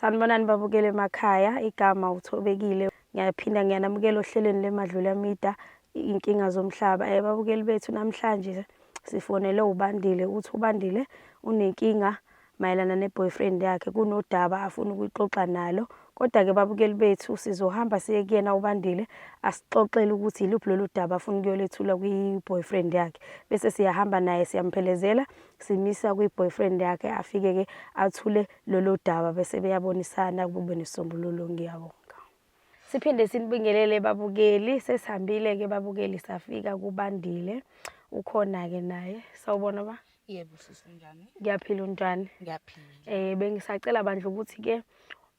Sanibonani babukeli emakhaya, igama uThobekile. Ngiyaphinda ngiyanamukela ohlelweni lweMadlula Media, inkinga zomhlaba. Babukeli bethu namhlanje sifonele uBandile, uthi uBandile unenkinga mayelana ne-boyfriend yakhe, kunodaba afuna ukuyixoxa nalo. Kodwa-ke babukeli bethu sizohamba siye kuyena uBandile asixoxele ukuthi yiluphi lolu daba afuna ukuyolethula kwi-boyfriend yakhe. Bese siyahamba naye siyamphelezela simisa kwi-boyfriend yakhe afike-ke athule lolo daba bese beyabonisana kube nesisombululo. Ngiyabonga. Siphinde sinibingelele babukeli, sesihambile-ke babukeli safika kuBandile. Ukhona-ke naye. Sawubona ba? Yebo sisi unjani? Ngiyaphila unjani? Ngiyaphila. Bengisacela bandla ukuthi-ke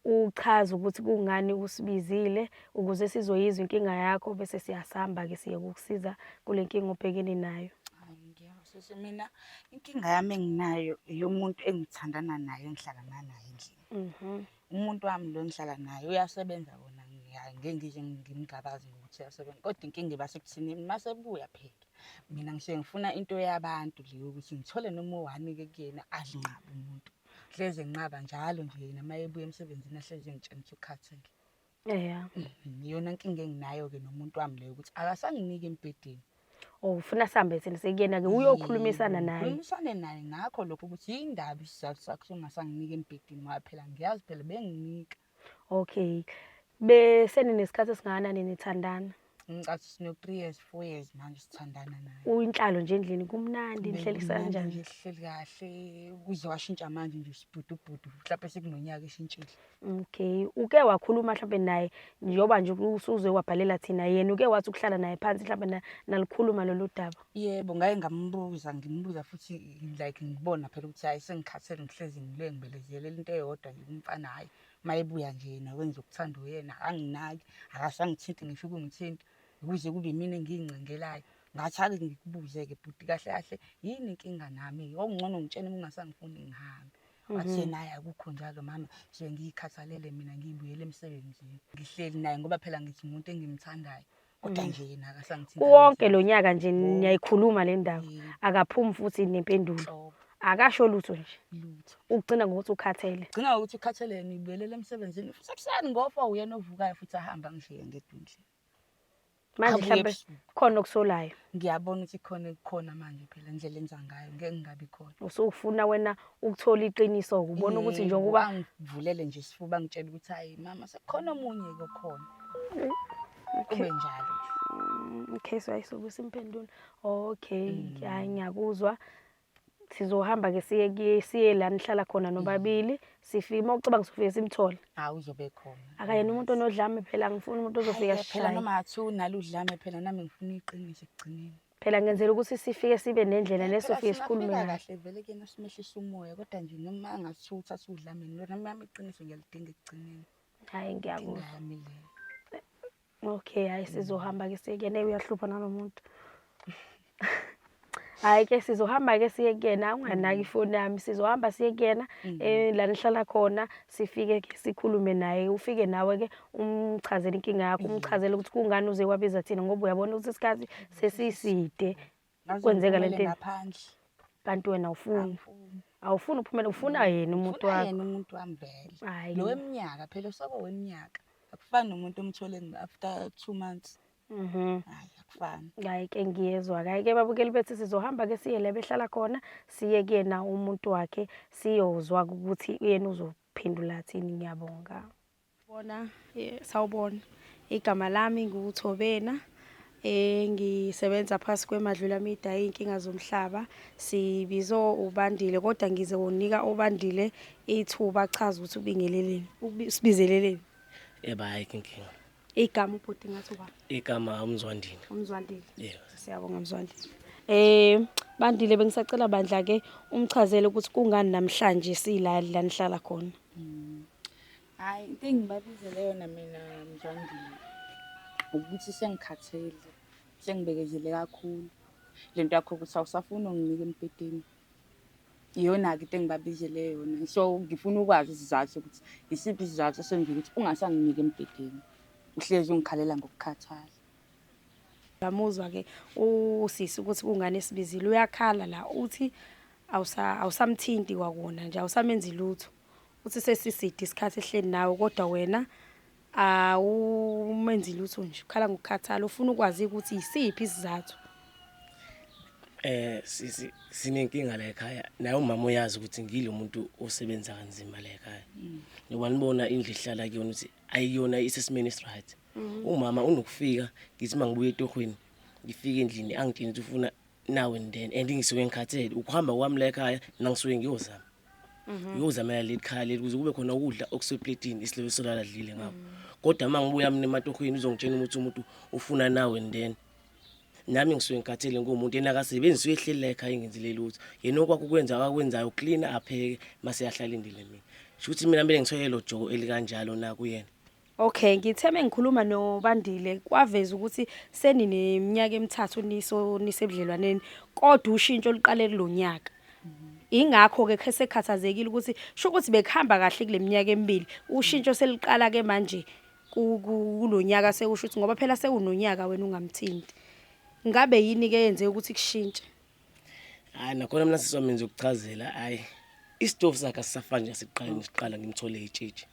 uchaze ukuthi kungani usibizile ukuze sizoyizwa inkinga yakho bese siyasihamba-ke siye kukusiza kule nkinga obhekene nayo. Hayi ngiyabona sisi mina inkinga yami enginayo eyomuntu engithandana naye engihlala naye endlini. Umuntu wami lo engihlala naye uyasebenza kona ngeke ngize ngimgabaze ngokuthi uyasebenza kodwa inkinga iba sekuthini masebuya phela mina ngisuke ngifuna into yabantu le yokuthi ngithole noma u-one-ke kuyena azinqabe umuntu. Hleze nginqaba njalo nje yena uma ebuya emsebenzini ahlezi engitshela ukuthi ukhathele. Yeah. Iyona nkinga enginayo-ke nomuntu wami leyo ukuthi akasanginiki embhedeni. Oh, ufuna sihambe thina sekuyena-ke uyokhulumisana naye. Khulumisane naye ngakho lokho ukuthi yindaba isizathu sakho songasanginiki embhedeni ngoba phela ngiyazi phela benginika. Okay. Bese ninesikhathi esingakanani nithandana? Ngicathi sino 3 years, 4 years manje sithandana naye. Uyinhlalo nje endlini kumnandi nihlelisana Bekumnandi njani? nje sihleli kahle kuze washintsha manje nje sibhudubhudu mhlawumbe sekunonyaka eshintshile. Okay. Uke wakhuluma mhlawumbe naye njengoba nje usuze wabhalela thina yena uke wathi ukuhlala naye phansi mhlawumbe nalikhuluma lolu daba. Yebo, ngake ngambuza ngimbuza futhi like ngibona phela ukuthi hayi sengikhathele ngihlezi ngilwe ngibelezelela into eyodwa nje kumfana hhayi uma ebuya nje yena wenza ukuthanda uyena akanginaki akasangithinti ngisho ukungithinta ukuze kube imina engiyincengelayo. Ngathi ake ngikubuze-ke bhuti kahle kahle yini inkinga nami okungcono ngitshene uma ungasangifuni ngihambe. Wathi yena hhayi akukho njalo mama ngisuke ngiyikhathalele mina ngiyibuyele emsebenzini. Ngihleli naye ngoba phela ngithi umuntu engimthandayo kodwa nje yena akasangithinti. Kuwonke lo nyaka nje niyayikhuluma le ndaba. Yebo. Akaphumi futhi nempendulo. Nhlobo. Akasho lutho nje. Lutho. Ugcina ngokuthi ukhathele. Gcina ngokuthi ukhathele yena uyibuyelele emsebenzini. Futhi ekuseni ngo-four uyena ovukayo futhi ahambe angishiye ngedwa endlini. Manje Abuye mhlambe ebusuku. khona okusolayo. Ngiyabona ukuthi khona kukhona manje phela indlela enza ngayo ngeke ngingabi khona. Usufuna wena ukuthola iqiniso ubona ukuthi Yebo, njengoba angivulele nje isifuba angitshele ukuthi hayi mama sekukhona omunye ke okhona. Kube njalo nje. Okay, so ayisobe simphendula. Okay, hayi ngiyakuzwa. Sizohamba ke siye kuye siye la nihlala khona nobabili. Sifike uma ucabanga sofike simthole. Hawu uzobe khona. Akayena umuntu onodlame phela angifuni umuntu ozofika Hhayi, phela asishaye. noma ngathiwa unalo udlame phela nami ngifuna iqiniso ekugcineni. Phela ngenzela ukuthi sifike sibe nendlela Phela nesofike sikhulume singafika ngayo. kahle vele kuyena simehlisa umoya kodwa nje noma angathiwa uthatha udlame nami nami iqiniso ngiyalidinga ekugcineni. Hayi Inkinga ngiyakuzwa. yami leyo. Okay, hayi sizohamba ke siye kuyena. Uyahlupha nalomuntu. Hayi ke sizohamba ke siye kuyena, unganaki ifoni yami. Sizohamba siye kuyena la nihlala khona, sifike ke sikhulume naye. Ufike nawe ke umchazele inkinga yakho, umchazele ukuthi kungani uze wabiza thina ngoba uyabona ukuthi isikhathi sesiside Ngaze kwenzeka le ngiphumele nto. ngaphandle. Kanti wena awufuni. Angifuni. Awufuni uphumele, ufuna yena umuntu Ngifuna wakho. yena umuntu wami vele. Hhayi. Lo weminyaka phela usoko weminyaka. Akufani nomuntu omthole after 2 months. Hayi akufani. Hayi ke ngiyezwa. Hayi ke babukeli bethu sizohamba ke siye la behlala khona, siye kuyena umuntu wakhe, siyozwa ukuthi yena uzophendula athini. Ngiyabonga. Bona, sawubona. Igama lami nguThobena. Ngisebenza phasi kweMadlula Media iy'nkinga zomhlaba. Sibizo uBandile kodwa ngizonika uBandile ithuba achaze ukuthi ubingeleleni, usibizeleleni. Yebo ayikho inkinga. Igama ubhuti ngathi uba Igama uMzwandile. uMzwandile. Yebo. Siyabonga Mzwandile. Bandile bengisacela bandla ke umchazele ukuthi kungani namhlanje sila la nihlala khona. Hhayi into engibabizele yona mina Mzwandile ukuthi sengikhathele, sengibekezele kakhulu. Le nto yakho ukuthi awusafuni unginika embhedeni. Iyona-ke into engibabizele yona. So ngifuna ukwazi isizathu ukuthi isiphi isizathu esenza ukuthi ungasanginiki embhedeni. Uhlezi ungikhalela ngokukhathala. Uyamuzwa ke usisi ukuthi kungani esibizile uyakhala la uthi awusamthinti kwakona nje awusamenzi lutho. Uthi sesiside isikhathi ehleli nawe kodwa wena awumenzi lutho nje, ukhala ngokukhathala, ufuna ukwazi ukuthi isiphi isizathu. Sisi sinenkinga la ekhaya. Naye umama uyazi ukuthi ngilo muntu osebenza kanzima la ekhaya. Ngoba nibona indlu ehlala kuyona ukuthi ayiyona isesimeni esiright. Umama unokufika ngithi mangibuye etohweni ngifike endlini angitshela ukuthi ufuna now and then and ngisuke ngikhathele ukuhamba kwami la ekhaya mina ngisuke ngiyozama. Ngiyozamela leli khaya leli ukuze kube khona ukudla okusepletini isilebe solala dlile ngakho. Kodwa uma ngibuya mina ematohweni uzongitshela ukuthi umuntu ufuna now and then. Nami ngisuke ngikhathele ngumuntu yena akasebenzi usuke ehleli la ekhaya engenzile lutho. Yena okwakhe ukwenza akakwenzayo uklina apheke mase yahlala indile mina. Sho ukuthi mina kumele ngithwele lo joko elikanjalo na kuyena. Okay, ngithe mengikhuluma noBandile kwaveza ukuthi senineminyaka emithathu niso nisebudlelwaneni kodwa ushintsho luqale kulonyaka. Ingakho ke sekhathazekile ukuthi sho ukuthi bekuhamba kahle kule minyaka emibili ushintsho seliqala ke manje kulonyaka sekusho ukuthi ngoba phela sewunonyaka wena ungamthinti. Ngabe yini ke yenze ukuthi kushintshe? Hayi nakhona mina sisi wami ngizokuchazela hayi isitofu sakhe asisafani nje siqala ngiqala ngimthole itshitshi.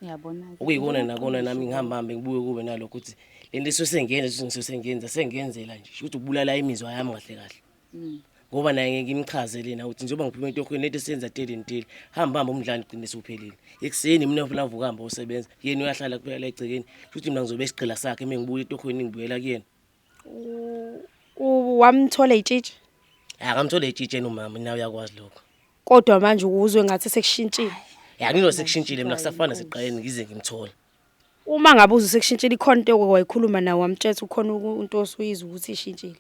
Uyabona-ke. Okuyikona nakona nami ngihamba hambe ngibuye kube nalokho ukuthi le nto isuke sengiyenza ukuthi ngisuke sengiyenza sengiyenzela nje sho ukuthi ukubulala imizwa yami kahle kahle. Ngoba naye ngeke ngimchazele na ukuthi njengoba ngiphuma entohweni lento esenza tele ntele hamba hamba umdlalo ugcine usuphelile. Ekuseni mina ufuna avuka hamba usebenza yena uyahlala kuphela la egcekeni futhi mina ngizobe isigqila sakhe uma ngibuya etohweni ngibuyela kuyena. Wamthola itshitshi? Akamthole itshitshi yena umama nawe uyakwazi lokho. Kodwa manje ukuzwe ngathi sekushintshile. Ya ngino sekushintshile mina kusafana sekuqaleni ngize ngimthole. Uma ngabe uzwe sekushintshile ikhona into wayikhuluma nawe wamtshela ukhona into osuyizwa ukuthi ishintshile.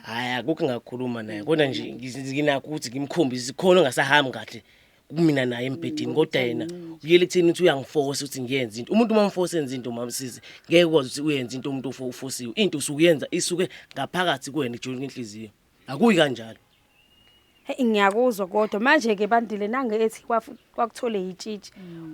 Hayi akukho engakhuluma naye kodwa nje nginakho ukuthi ngimkhombise khona ongasahambi kahle kumina naye embhedeni kodwa yena uyele ekutheni ukuthi uyangiforce ukuthi ngiyenze into. Umuntu uma umforce enze into mama sisi ngeke ukwazi ukuthi uyenze into umuntu ufosiwe. Into usuke uyenza isuke ngaphakathi kuwena ijule inhliziyo. Akuyi kanjalo. Hey ngiyakuzwa kodwa manje ke Bandile nange ethi kwakuthole itshitshi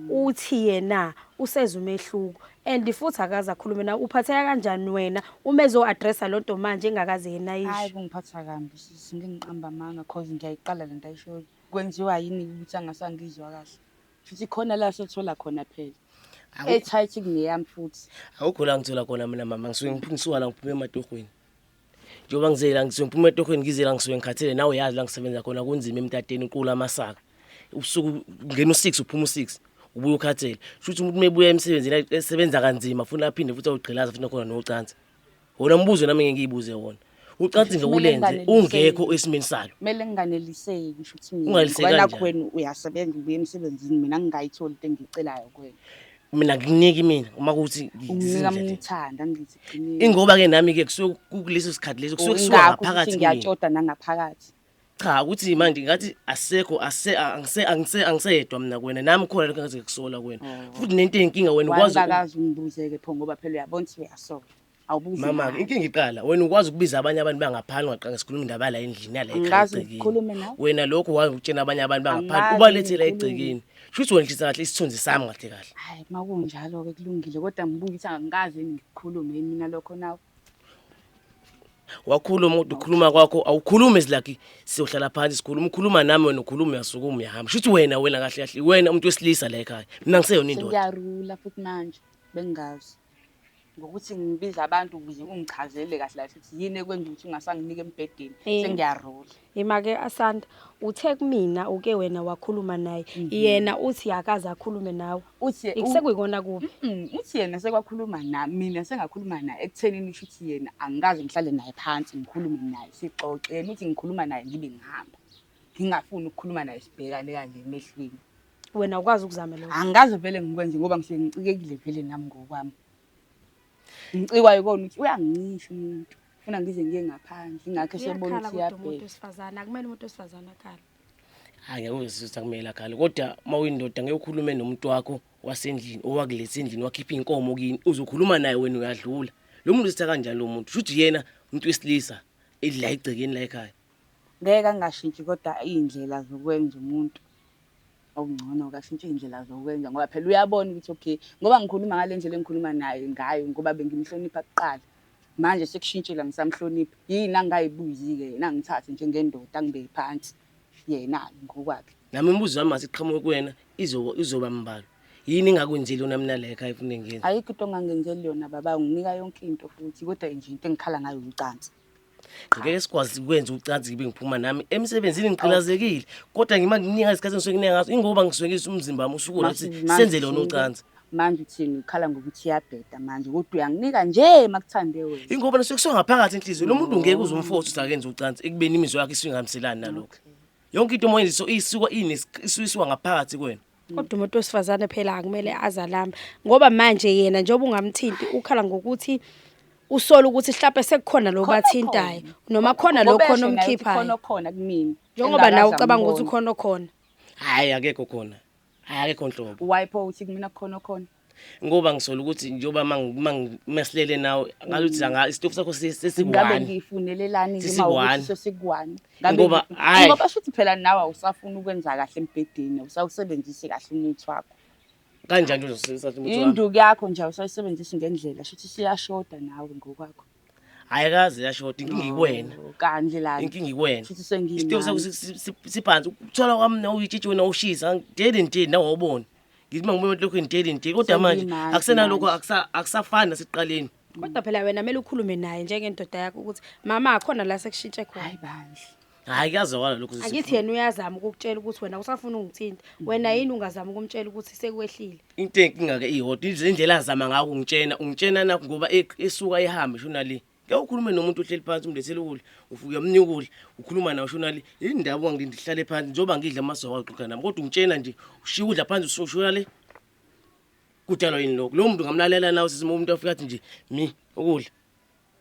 uthi yena useza umehluko and futhi akaze akhulume na uphatheka kanjani wena uma ezo addressa lonto manje engakaze yena Hayi ayisho. kungiphatha kambi sisi ngeke ngiqamba amanga cause ngiyayiqala lento ayishoyo. Kwenziwa yini ukuthi angasangizwa kahle? Futhi khona la sothola khona phela. E-tight kuneyami futhi. Akukho la ngithola khona mina mama ngisuke ngisuka la ngiphume ematohweni. Njengoba ngize la ngisuke ngiphume etohweni ngize la ngisuke ngikhathele nawe uyazi la ngisebenza khona kunzima emtateni uqula amasaka. Usuku ungena u6 uphuma u6 ubuye ukhathele. Shuthi umuntu mebuya emsebenzini esebenza kanzima funa aphinde futhi awugqilaza futhi nakhona nocansi. Wona umbuzo nami ngeke ngiyibuze wona. Ucansi nje Kumele ulenze nginganeliseki. ungekho esimeni salo. Kumele nginganeliseki ngisho ukuthi mina Unganeliseki ngoba nakhu kanjani? wena uyasebenza ubuya emsebenzini mina ngingayitholi into engiyicelayo kuwena. Mina ngikuniki mina uma kuthi Unginika uma uthanda ngithi qinile. Ingoba ke nami ke kusuke kuleso sikhathi leso kusuke kusuka Ingakho ukuthi ngaphakathi kumina. ngiyatshoda nangaphakathi. Cha ukuthi manje ngathi asekho ase angise angise angisedwa mina kuwena nami khona lokho ngathi ngikusola kuwena. Futhi nento eyinkinga wena ukwazi Wangakaze ungibuze-ke pho ngoba phela uyabona ukuthi uyasola. Awubuzi Mama nawe. inkinga iqala wena ukwazi ukubiza abanye abantu bangaphandle ungaqala sikhuluma indaba la endlini yala ekhaya Angikaze egcekeni. ngikhulume nawe. Wena lokho wazi ukutshena abanye abantu bangaphandle Angikaze ubalethela ngikhulume. egcekeni. Shuthi wena hlisa kahle isithunzi sami kahle kahle. Hayi uma kunjalo-ke kulungile kodwa ngibuka ukuthi angikaze yini ngikukhulume yini mina lokho nawe. Wakhuluma kodwa ukukhuluma kwakho awukhulumi like siyohlala phansi sikhuluma ukhuluma nami wena ukhuluma uyasukuma uyahamba. Shuthi wena wena kahle kahle wena umuntu wesilisa la ekhaya. Mina ngiseyona indoda. Sengiyarula futhi manje bengingazi. Ngokuthi ngibiza abantu ukuze ungichazele kahle kahle ukuthi yini ekwenza ukuthi ungasanginiki embhedeni. Sengiyarula. Imake Asanda uthe kumina uke wena wakhuluma naye yena uthi akaze akhulume nawe. Uthi Sekuyikona kubi. Uthi yena sekwakhuluma na mina sengakhuluma naye ekuthenini usho ukuthi yena angikaze ngihlale naye phansi ngikhulume naye sixoxe yena uthi ngikhuluma naye ngibe ngihamba. Ngingafuni ukukhuluma naye sibhekane kanje emehlweni. Wena ukwazi ukuzama lokho. Angikaze vele ngikwenze ngoba ngisuke ngicikekile vele nami ngokwami. Ngicikwa yikona ukuthi uyangincisha umuntu. Funa ngize ngiye ngaphandle ingakho esebona Uyakhala ukuthi kodwa umuntu uyabheka. wesifazane akumele umuntu wesifazane akhale. Hayi ngeke uzizwe kumele akhale kodwa uma uyindoda ngeke ukhulume nomuntu wakho wasendlini owakuletha endlini wakhipha inkomo kini uzokhuluma naye wena uyadlula. Lo muntu usitha kanjani lo muntu? Shuthi yena umuntu wesilisa edla egcekeni la ekhaya. Ngeke angashintshi kodwa iy'ndlela zokwenza umuntu okungcono kashintshe iy'ndlela zokwenza ngoba phela uyabona ukuthi okay ngoba ngikhuluma ngale ndlela engikhuluma naye ngayo ngoba bengimhlonipha kuqala. Manje sekushintshile angisamhloniphi. Yini angayibuzi-ke yena angithathe njengendoda angibeke phansi yena ngokwakhe. Nami imibuzo yami masiqhamuke kuwena izoba mbalwa. Yini engakwenzeli yona mina la ekhaya ufuna ngiyenze? Ayikho into ongangenzeli yona baba, unginika yonke into futhi kodwa nje into engikhala ngayo ucansi. Ngeke sikwazi ukwenza ucansi ngibe ngiphuma nami emsebenzini ngigqilazekile. Kodwa ngima nginika isikhathi engisuke nginika ngaso ingoba ngisuke ngizwa umzimba wami usuku ukuthi senze lona ucansi. Manje uthini ukhala ngokuthi iyabheda manje kodwa uyanginika nje makuthande wena. Ingoba nisuke kusuka ngaphakathi inhliziyo lo muntu ngeke uze umforce ukuthi akenze ucansi ekubeni imizwa yakhe isuke ingahambiselani nalokho. Yonke into moyenziso isuka isuka ngaphakathi kuwena. Kodwa umuntu wesifazane phela akumele azalambe ngoba manje yena njengoba ungamthinti ukhala ngokuthi usola ukuthi mhlawumbe sekukhona lo bathintayo noma khona lo khona omkhiphayo. Khona khona kumina. Njengoba nawe ucabanga ukuthi ukhona okhona. Hayi akekho khona. Hayi akekho nhlobo. Why pho uthi kumina kukhona okhona? Ngoba ngisola ukuthi njengoba masilele nawe ngaluthi anga isitofu sakho Ngabe sesikuwani. ngiyifunelelani ke Sesikuwani. mawukuthi sesikuwani. Ngoba, hhayi. Ngoba shuthi phela nawe awusafuni ukwenza kahle embhedeni, awusawusebenzisi kahle umuthi wakho. Kanjani uzosebenzisa umuthi wami? Induku yakho nje awusayisebenzisi ngendlela, shuthi siyashoda nawe ngokwakho. Hayi akaze yashoda inkinga ikwena. Oh, Kanje la. Inkinga ikwena. Shuthi sengiyimali. Isitofu sakho siphansi. Ukuthola kwami nawe uyitshitshi wena ushisa ngidele nje nawe wawubona. Ngithi mangibuye lokho ngidele nje kodwa manje Sengiyimali akusenalokho manje. akusafani nasekuqaleni. Kodwa phela wena kumele ukhulume naye njengendoda yakho ukuthi mama akhona la sekushintshe khona. Hayi bandla. Hayi kuyazwakala lokho Angithi yena uyazama ukukutshela ukuthi wena usafuna ungithinta. Wena yini ungazama ukumtshela ukuthi sekwehlile? Into enkinga ke iyodwa indlela azama ngayo ukungitshena ungitshena nakho ngoba esuka ehambe shona le. Ngeke ukhulume nomuntu ohleli phansi umlethele ukudla ufike uyamnika ukudla ukhuluma nawe shona le. Indaba ungangilindi ngihlale phansi njengoba ngidla amasoka axoxa nami kodwa ungitshena nje ushiya ukudla phansi ushona le. Kudalwa yini lokho? Lo muntu ngamlalela nawe sisi umuntu afika athi nje mi ukudla.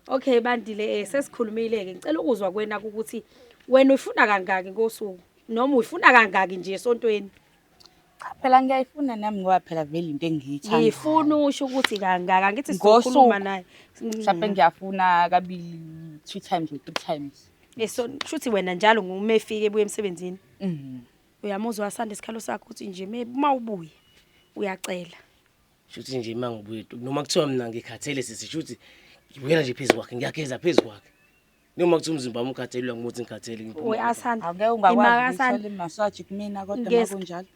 Okay Bandile sesikhulumile ke ngicela ukuzwa kwena ukuthi wena uyifuna kangaki ngosuku noma uyifuna kangaki nje esontweni. Cha phela ngiyayifuna nami ngoba phela vele into engiyithandayo. Ngifuna usho ukuthi kangaka ngithi Ngosuku. sizokhuluma naye. Mhlawumbe ngiyafuna kabili 2 times or 3 times. Eso shuthi wena njalo nguma efike ebuye emsebenzini. Mhm. Uyamuzwa asanda isikhalo sakho ukuthi nje uma ubuye uyacela. Shuthi nje uma ngibuye noma kuthiwa mina ngikhathele sisi shuthi ngibuyela nje phezu kwakhe ngiyageza phezu kwakhe. Noma kuthiwa umzimba wami ukhathele uyangibuthi ngikhathele ngiphuma. Oy Asanda. Awuke ungakwazi Asanda. ukuthola imassage kumina kodwa makunjalo.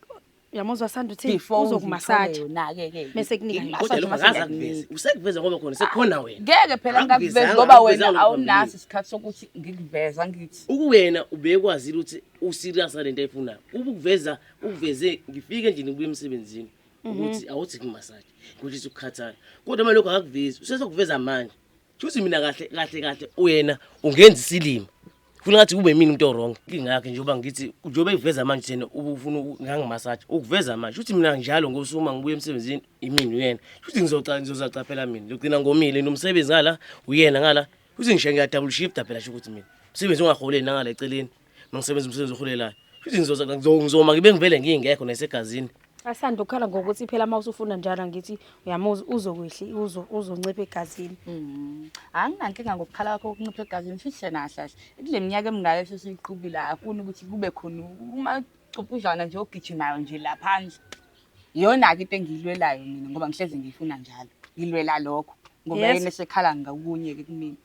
Uyamuzwa Asanda uthi Before uzokumassage. yona-ke ke. Mese kunika I-massage Kodwa lokho mase akaze ngiyakunika. akuveze. Usekuveza ngoba khona sekukhona wena. Ngeke phela ngingakuvezi Akakuvezanga, ngoba wena akakuvezanga awunaso isikhathi sokuthi ngikuveza ngithi. Ukuwena ubekwazile ukuthi userious nalento ayifunayo. Ubukuveza ukuveze ngifike nje ngibuye emsebenzini ukuthi awuthi kumassage. Kuthi ukukhathala. Kodwa manje lokho akakuvezi. Usesokuveza manje. Shuthi mina kahle kahle kahle uyena ungenza isilima. Funa ngathi kube mina umuntu owrong. Inkinga yakhe njengoba ngithi njengoba eveza manje thina ubufuna ngangimassage. Ukuveza manje. Shuthi mina njalo ngosuku uma ngibuya emsebenzini imini uyena. Shuthi ngizoca ngizozacapela mina. Ngigcina ngomile nomsebenzi ngala uyena ngala. Shuthi ngisho ngiya double shift phela sho ukuthi mina. Umsebenzi ongaholeli nangala eceleni. Mangisebenza umsebenzi oholelayo. Shuthi ngizoza ngizoma ngibe ngivele ngingekho nasegazini. Asanda ukhala ngokuthi phela uma usufuna njalo ngithi uyamuzwa uzokwehli uzo uzoncipha egazini. Anginankinga ngokukhala kwakho ukuncipha egazini futhi sena kahle kahle. Kule minyaka emingaka esesiyiqhubile akufuni ukuthi kube khona umacupuzana nje ogijimayo nje la phandle. Iyona-ke into engiyilwelayo mina ngoba ngihlezi ngiyifuna njalo. Ngilwela lokho ngoba Yes. yena esekhala ngakunye-ke kumina.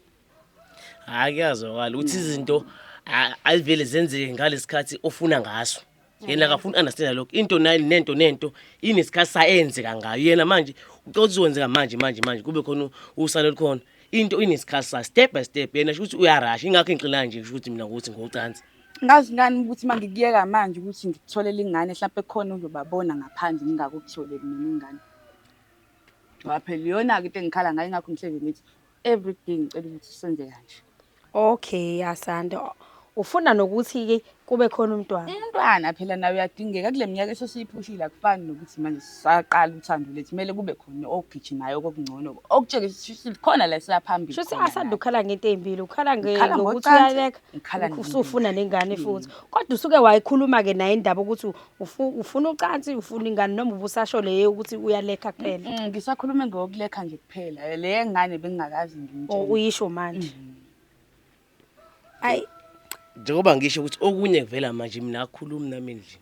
Hayi kuyazwakala ukuthi izinto ayivele zenzeke ngalesikhathi ofuna ngaso. Yena akafuni understand lokho. Into nayo nento nento inesikhathi sayenzeka ngayo. Yena manje ucela ukuthi izokwenzeka manje manje manje kube khona usalo lukhona. Into inesikhathi sa step by step. Yena sho ukuthi uyarasha ingakho engixina nje kusho ukuthi mina ukuthi ngocansi. Ngazi ngani ukuthi uma ngikuyeka manje ukuthi ngikutholele ingane mhlampe khona uzobabona ngaphandle ngingakukutholeli mina ingane. Ngoba phela iyona-ke into engikhala ngayo ingakho ngihlezi ngithi everything ngicela ukuthi senze kanje. Okay Asanda. Ufuna nokuthi ke kube khona umntwana. Umntwana phela nawe uyadingeka kule minyaka esesiyiphushile akufani nokuthi manje sisaqala uthando lethu kumele kube khona ogijimayo okungcono okutshengisa ukuthi khona la siyaphambili. Shuthi khona Asanda la. ukhala ngento ezimbili, ukhala Ngikhala ngokuthi ngocansi, uyaleka, ngikhala nengane. usufuna nengane futhi. Kodwa usuke wayikhuluma ke naye indaba ukuthi ufuna ucansi, ufuna ingane noma ubusasho leyo ukuthi uyalekha kuphela. Ngisakhulume ngokulekha nje kuphela. Le ngane bengingakazi O ngimtshele. uyisho manje. Ayi Njengoba ngisho ukuthi okunye kuvela manje mina akukhulumi nami endlini.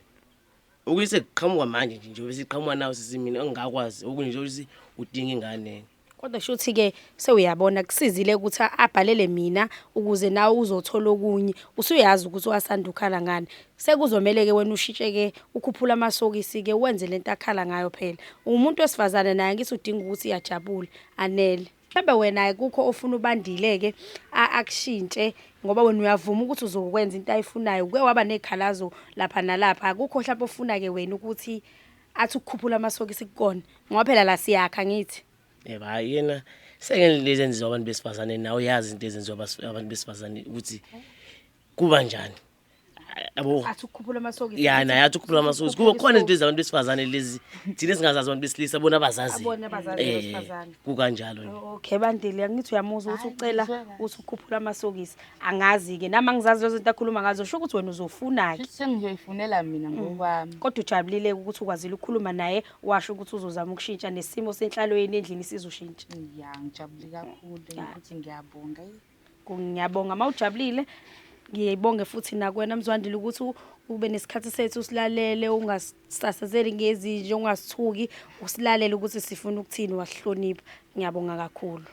Okunye sekuqhamuka manje nje njengoba siqhamuka nawe sisi mina engingakwazi okunye nje ukuthi udinga ingane. Kodwa shuthi-ke sewuyabona kusizile ukuthi abhalele mina ukuze nawe uzothola okunye. Usuyazi ukuthi uAsanda ukhala ngani. Sekuzomele-ke wena ushintshe-ke ukhuphule amasokisi-ke wenze lento akhala ngayo phela. Umuntu wesifazane naye ngithi udinga ukuthi ajabule, anele. Mhlawumbe wena akukho ofuna uBandile-ke akushintshe ngoba wena uyavuma ukuthi uzokwenza into ayifunayo. Kuke waba ney'khalazo lapha nalapha. Akukho mhlawumbe ofuna-ke wena ukuthi athi ukukhuphula amasokisi kukona. Ngoba phela la siyakha ngithi. Yebo, hhayi yena sengeke ezenziwa abantu besifazane nawe uyazi izinto ezenziwa abantu besifazane ukuthi kuba njani. Yabo. Athi ukukhuphula amasokisi. Ya naye athi ukukhuphula amasokisi. Kuba khona izinto ezabantu besifazane lezi thina esingazazi abantu besilisa bona abazazi. Abona abazazi abesifazane. Kukanjalo nje. Okay Bandile, angithi uyamuzwa ukuthi Hhayi, ucela ngizwe kahle. ukuthi ukhuphula amasokisi. Angazi-ke nami angizazi lezo zinto akhuluma ngazo, sho ukuthi wena uzofuna-ke. Shuthi sengizoyifunela mina ngokwami. Kodwa ujabulile ukuthi ukwazile ukukhuluma naye, washo ukuthi uzozama ukushintsha nesimo senhlalweni endlini sizoshintsha. Ya, ngijabule kakhulu futhi ngiyabonga. Eyi. Ngiyabonga uma ujabulile. Ngiyibonge futhi nakuwena Mzwandile ukuthi ube nesikhathi sethu usilalele, ungasasazeli ngezinje, ungasithuki, usilalele ukuthi sifuna ukuthini, wasihlonipha. Ngiyabonga kakhulu.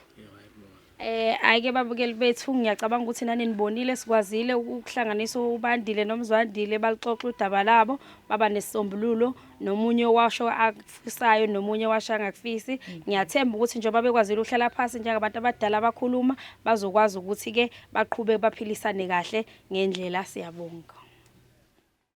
Ayike babukeli bethu, ngiyacabanga ukuthi nani nibonile sikwazile ukuhlanganisa uBandile noMzwandile, balixoxa udaba labo, baba nesisombululo, nomunye washo akufisayo nomunye washo angakufisi. Ngiyathemba ukuthi njengoba bekwazile ukuhlala phansi njengabantu abadala abakhuluma, bazokwazi ukuthi-ke baqhube baphilisane kahle ngendlela. Siyabonga.